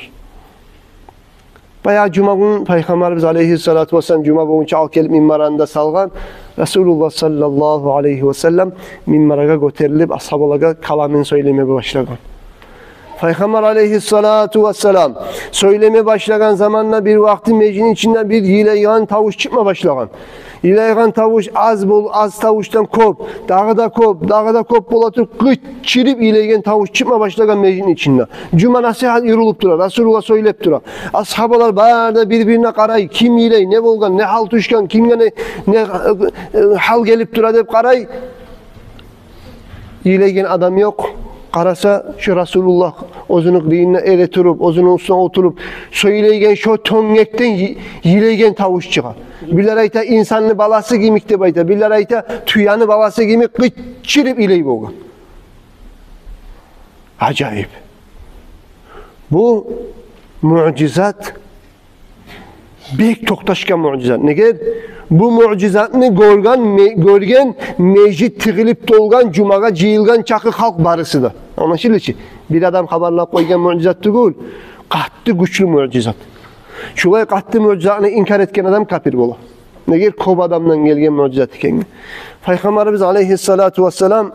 Баягъы жума гюн пайхаммарыбыз алайгьиссалату вассалам жума болгъунча алып гелип минбар янында салгъан. Расулуллагь саллаллагьу алайгьи васаллам минбаргъа гётерилип, асгьабалагъа каламын сёйлеме башлагъан. Пайхаммар алайгьиссалату вассалам сёйлеме башлагъан заманда бир вакъти межитни ичинде бир йылайгъан тавуш чыкъма башлагъан. Йылайгъан тавуш аз бол-, аз тавушдан кёп, дагъы да кёп, дагъы да кёп бола туруп, къычырып йылайгъан тавуш чыкъма башлагъан межитни ичинде. Жума насигьат юрюлюп тура, Расулуллагь сёйлеп тура. Асгьабалар бары да бир-бирине къарай, ким йылай, не болгъан, не гьал тюшген, кимге не, не, э, э, гьал гелип тура деп къарай. йылайгъан адам ёкъ. Къараса, шо Расулуллагь оьзюню къырыйында эретуруп, оьзюню уьстюне олтуруп сёйлейген шо тёнгекден йы-, йылайгъан тавуш чыгъа. Бирлер айта, инсанны баласы йимик деп айта, бирлер айта, тюени баласы йимик къычырып йылай болгъан. Ажайып. Бу муъжизат, бек токъташгъан муъжизат. Неге? Бу муъжизатны гёрген, ме-, гёрген, межит тыгъылып толгъан, жумагъа жыйылгъан чакъы халкъ барысы да. Англашылды чы? Бир адам хабарлап къойгъан муъжизат тюгюл, къатты гючлю муъжизат. Шулай къатты муъжизатны инкар этген адам капир бола. Неге? Кёп адамдан гелген муъжизат экенге. Пайхаммарыбыз алайгьиссалату вассалам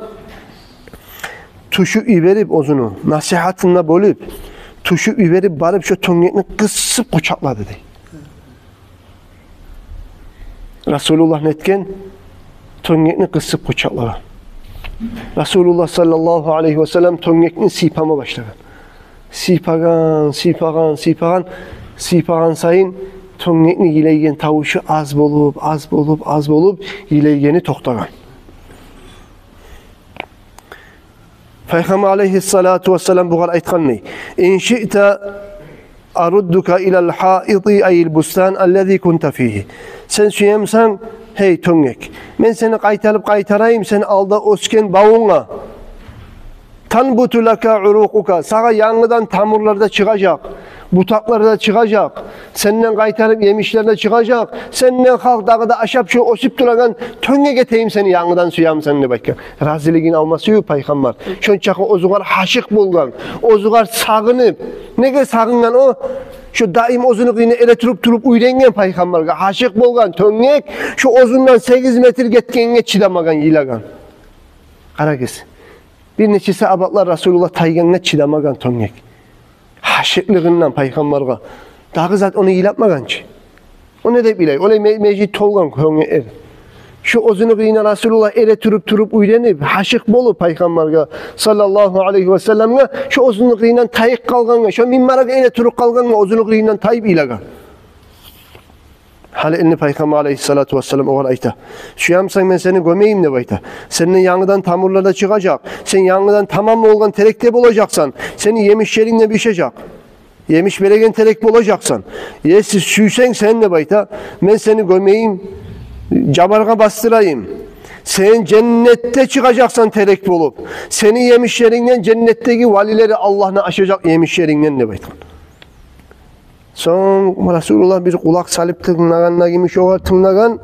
тюшюп йиберип оьзюню, насигьатында болуп, тюшюп йиберип барып, шо тёнгекни къысып къучакълады дей. Расулуллагь нетген? Тёнгекни къысып къучакълагъан. Расулуллагь саллаллагьу алайгьи васаллам тёнгекни сыйпама башлагъан. Сыйпагъан, сыйпагъан, сыйпагъан, сыйпагъан сайын тёнгекни йылайгъан тавушу аз болуп, аз болуп, аз болуп, йылайгъаны токътагъан. Пайхаммар алайгьиссалату вассалам бугъар айтгъан дей: «Ин шиъта аруддука илал гьаити, айил бустан аллази кунта фигьи». Сен сюемсен, гьей тёнгек, мен сени къайтарып къайтарайым сен алда оьсген бавунгъа. «Танбуту лака урукъука», сагъа янгыдан тамурлар да чыгъажакъ, бутакълар да чыгъажакъ, сенден къайтарып емишлер де чыгъажакъ, сенден халкъ дагъы да ашап, шо оьсюп турагъан тёнгек этейим сени, янгыдан сюемсен деп айтгъан. Разилигин алма сююп пайхаммар. Шончакъы оьзюгер гьашыкъ болгъан, оьзюгер сагъынып. Неге сагъынгъан о? Шо даим оьзюню къырыйына эретуруп-туруп уьйренген пайхаммаргъа. Гьашыкъ болгъан тёнгек, шо оьзюнден сегиз метр гетгенге чыдамагъан, йылагъан. Къарагъыз. Бир нече сагьабалар Расулуллагь тайгъангъа чыдамагъан тёнгек. Гьашыкълыгъындан пайхаммаргъа. Дагъы зат ону йылатмагъан чы. О не деп йылай? Олай ме-, межит толгъан тёнгек эр. Шо оьзюню къырыйына Расулуллагь эретуруп-туруп уьйренип, гьашыкъ болуп пайхаммаргъа саллаллагьу алайгьи васалламгъа, шо оьзюню къырыйындан тайып къалгъангъа, шо минбаргъа эретуруп къалгъангъа, оьзюню къырыйындан тайып йылагъан. Гьали энни пайхаммар алайгьиссалату вассалам огъар айта: «Сюемсен, мен сени гёмейим», – деп айта. «Сенден янгыдан тамурлар да чыгъажакъ. Сен янгыдан тамам болгъан терекде болажакъсан. Сени емишлеринг де бишежек. Емиш береген терек болажакъсан. Если сюйсенг сен, – деп айта, – мен сени гёмейим, жабаргъа басдырайым. Сен женнетде чыгъажакъсан терек болуп. Сени емишлерингден женнетдеги валилери Аллагьны ашажакъ емишлерингден», – деп айтгъан. Сонг Расулуллагь бир къулакъ салып тынглагъанда йимик огъар тынглагъан.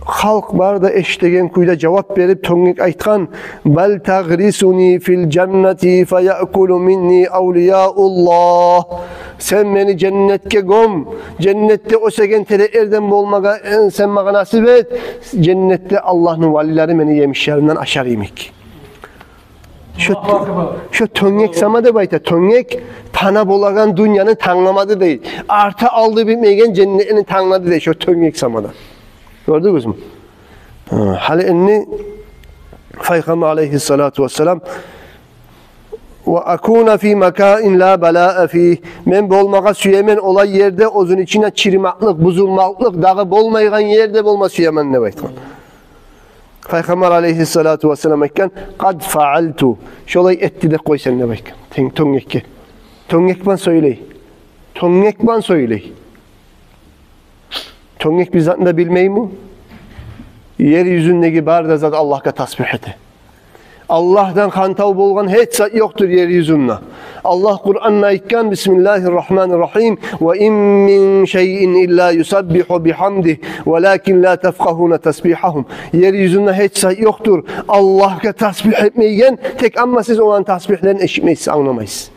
Халкъ бары да эшитеген кюйде жавап берип, тёнгек айтгъан: «Бал тагърисуни фил жаннати фаяъкулу минни авлияуллагь». Сен мени женнетге гём, женнетде оьсеген тереклерден болмагъа, э, сен магъа насип эт, женнетде Аллагьны валилери мени емишлеримден ашар йимик. Шо, Аллагьу акбар. Шо тёнгек сама деп айта. Тёнгек пана болагъан дюньяны тангламады дей. Арты-алды битмейген женнетни танглады дей шо тёнгек сама да. Гёрдюгюзмю? Гьа, гьали энни пайхаммар алайгьиссалату вассалам: «Ва акуна фи маканин ла балаа фигь». Мен болмагъа сюемен олай ерде, оьзюню ичинде чырымакълыкъ, бузулмакълыкъ дагъы болмайгъан ерде болма сюемен деп айтгъан. Пайхаммар алайгьиссалату вассалам айтгъан: «Къад фаалту». Шолай этди деп къой сен деп айтгъан. Тен-, тёнгекге. Тёнгек булан сёйлей. Тёнгек булан сёйлей. Тёнгек бир затны да билмейми? Ер юзюндеги бары да зат Аллагьгъа тасбигь эте. Аллагьдан хантав болгъан гьеч зат ёкъдур ер юзюнде. Аллагь Къуранда айтгъан: «Бисмиллагьи ррагьмани ррагьим. Ва ин мин шайин илла юсаббигьу бигьамдигь, валакин ла тафкъагьуна тасбигьагьум». Ер юзюнде гьеч зат ёкъдур Аллагьгъа тасбигь этмейген, тек амма сиз оланы тасбигьлерин эшитмейсиз, англамайсыз.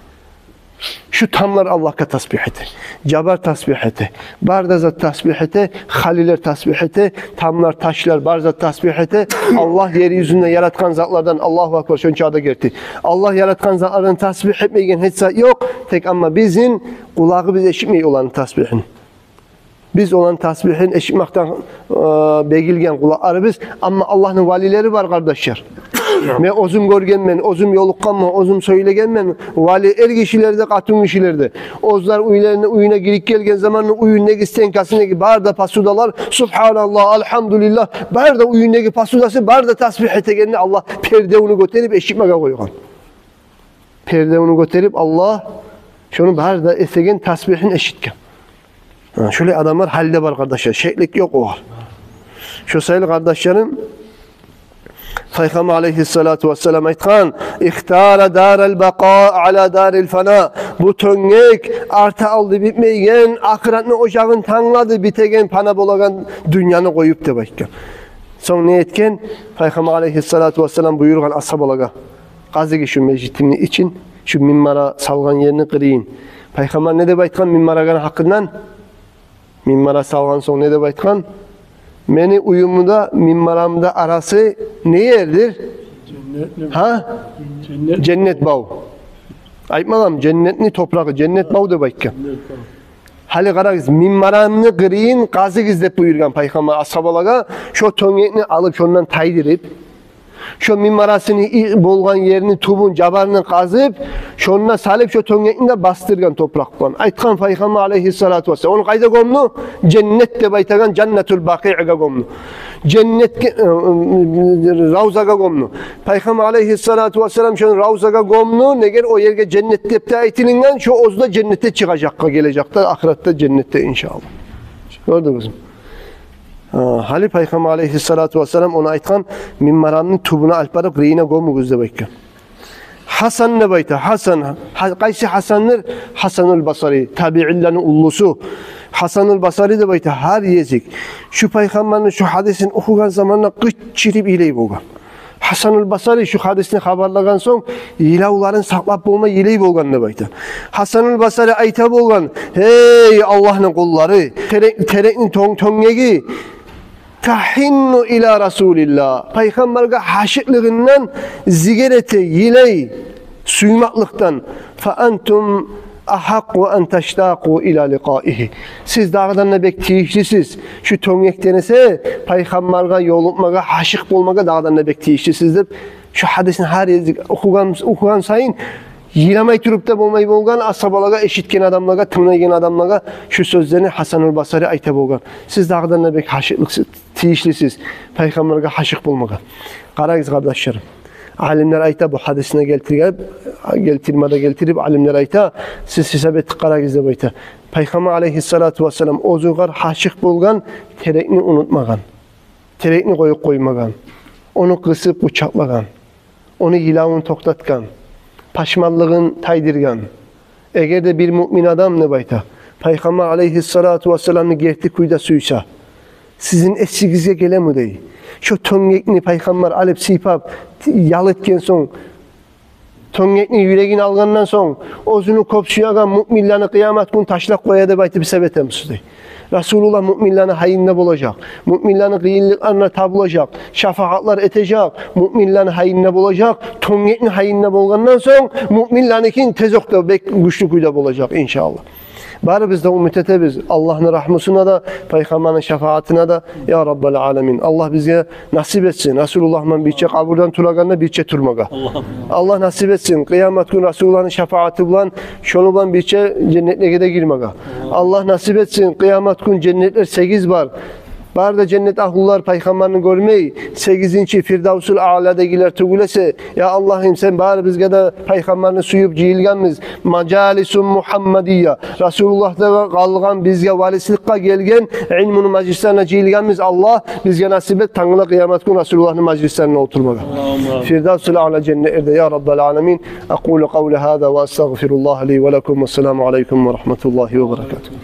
Шу тамлар Аллагьгъа тасбигь эте. Жабар тасбигь эте. Бары да зат тасбигь эте. Халилер тасбигь эте. Тамлар, ташлар, бары зат тасбигь эте. Аллагь ер юзюнде яратгъан затлардан, Аллагьу акбар, шонча да герти. Аллагь яратгъан затлардан тасбигь этмейген гьеч зат ёкъ. Тек амма бизин къулагъыбыз эшитмей оланы тасбигьин. Биз оланы тасбигьин эшитмекден, э, бегилген къулакъларыбыз, амма Аллагьны валилери бар, къардашлар. Мен оьзюм гёргенмен, оьзюм ёлукъгъанман, оьзюм сёйлегенмен. Вали эр гишилер де, къатын гишилер де. Оьзлер уьйлерине, уьюне гирип гелген заманда уьюндеги стенкасындагъы бары да посудалар, субгьаналлагь, альгьамдулиллагь, бары да уьюндеги посудасы, бары да тасбигь этегенни Аллагь пердевню гётерип эшитмеге къойгъан. Пердевню гётерип Аллагь шону бары да этеген тасбигьин эшитген. Гьа, шолай адамлар гьали де бар, къардашлар, шеклик ёкъ огъар. Шо саялы, къардашларым, Пайхаммар алайгьиссалату вассалам айтгъан: «Ихтара дарал бакъа ала дарил фана». Бу тёнгек арты-алды битмейген ахыратны ожагъын танглады, битеген, пана болагъан дюньяны къоюп, деп айтгъан. Сонг не этген? Пайхаммар алайгьиссалату вассалам буюргъан асгьабалагъа: «Къазыгъыз шу межитимни ичин, шу минбар салгъан ерни къырыйын». Пайхаммар не деп айтгъан минбарны гьакъындан? Минбар салгъан сонг не деп айтгъан? «Мени уьюмню де минбарымны да арасы не ердир?» Женнетни. Гьа? Женнет. Женнет бав. Айтмагъанмы, женнетни топурагъы, женнет бав деп айтгъан. Женнет бав. Гьали къарагъыз, минбарымны къырыйын къазыгъыз деп буюргъан Пайхаммар асгьабалагъа, шо тёнгекни алып, шондан тайдырып, шо минбарны и-, болгъан ерни тюбюн, жабарын къазып, шонда салып, шо тёнгекни де басдыргъан топуракъ булан. Айтгъан Пайхаммар алайгьиссалату вассалам: «Ону къайда гёмдю?» «Женнет деп айтагъан Жаннатул Бакъигъа гёмдю. Женнетге, э, э, Равзагъа гёмдю». Пайхаммар алайгьиссалату вассалам шону Равзагъа гёмдю, негер о ерге женнет деп де айтылынгъан, шо оьзю де женнетде чыгъажакъ гележекде, ахыратда женнетде, иншааллагь. Гёрдюгюзмю? Гьа, гьали Пайхаммар алайгьиссалату вассалам ону айтгъан: «Минбарымны тюбюне алып барып, къырыйына гёмюгюз», – деп айтгъан. Гьасан деп айта, Гьасан, Гьа-, къайсы Гьасандыр? Гьасанул Басри, табиинлени уллусу. Гьасанул Басри деп айта, гьар гезик шу Пайхаммарны шу гьадисин охугъан заманда къычырып йылай болгъан. Гьасанул Басри шу гьадисни хабарлагъан сонг, йылавларын сакълап болмай йылай болгъан деп айта. Гьасанул Басри айта болгъан: «Гьей, Аллагьны къуллары, терек-, терекни тён-, тёнгеги тагьинну ила Расулиллагь, Пайхаммаргъа гьашыкълыгъындан зигер эте, йылай, сюймекликден. Фа антум агьакъкъу ан таштакъу ила ликъаигьи. Сиз дагъыдан да бек тийишлисиз шу тёнгекден эсе Пайхаммаргъа ёлукъмагъа, гьашыкъ болмагъа дагъыдан да бек тийишлисиз», – деп, шу гьадисни гьар гезик охугъан, охугъан сайын йыламай туруп да болмай болгъан, асгьабалагъа, эшитген адамлагъа, тынглайгъан адамлагъа шу сёзлени Гьасанул Басри айта болгъан. «Сиз дагъыдан да бек гьашыкълыкъсыз, тийишлисиз Пайхаммаргъа гьашыкъ болмагъа». Къарагъыз, къардашларым. Алимлер айта, бу гьадисни гелтирген, гелтирме де гелтирип, алимлер айта, сиз гьисап этип къарагъыз деп айта. Пайхаммар алайгьиссалату вассалам оьзюгер гьашыкъ болгъан терекни унутмагъан, терекни къоюп къоймагъан, ону къысып къучакълагъан, ону йылавун токътатгъан, пашманлыгъын тайдыргъан. Эгер де бир муъмин адам, деп айта, Пайхаммар алайгьиссалату вассаламны герти кюйде сюйсе, сизин эсигизге гелеми, дей, шо тёнгекни Пайхаммар алып сыйпап, ял этген сонг, тёнгекни юрегин алгъандан сонг, оьзюню кёп сюеген муъминлени къыямат гюн ташлап къоя деп айтып гьисап этемисиз, дей. Расулуллагь муъминлени гьайында болажакъ, муъминлени къыйынлыкъларына табулажакъ, шафагьатлар этежек, муъминлени гьайында болажакъ. Тёнгекни гьайында болгъандан сонг, муъминленикин тезокъда бек гючлю кюйде болажакъ, иншааллагь. Барыбыз да умут этебиз Аллагьны рагьмусуна да, Пайхаммарны шафагьатына да, я Раббал аламин. Аллагь бизге насип этсин Расулуллагь булан бирче къабурдан турагъанда бирче турмагъа. Аллагь. Аллагь насип этсин къыямат гюн Расулуллагьны шафагьаты булан, шону булан бирче женнетлеге де гирмеге. Аллагь насип этсин къыямат гюн, женнетлер сегиз бар. Бары да женнет агьлулар Пайхаммарны гёрмей, сегизинчи Фирдавсул Аъладагъылар тюгюл эсе, я Аллагьым, сен барыбызгъа да Пайхаммарны сююп жыйылгъанбыз. Мажалисун Мугьаммадия. Расулуллагьдан къалгъан, бизге варисликге гелген илмуну мажлислерине жыйылгъанбыз. Аллагь, бизге насип эт тангала къыямат гюн Расулуллагьны мажлислеринде олтурмагъа. Амин. Фирдавсул Аъла женнетлерде, я Раббал аламин. Акъулу къавли гьаза ва астагъфируллагьа ли ва лакум. Вассаламу алайкум ва рагьматуллагьи ва баракатугь.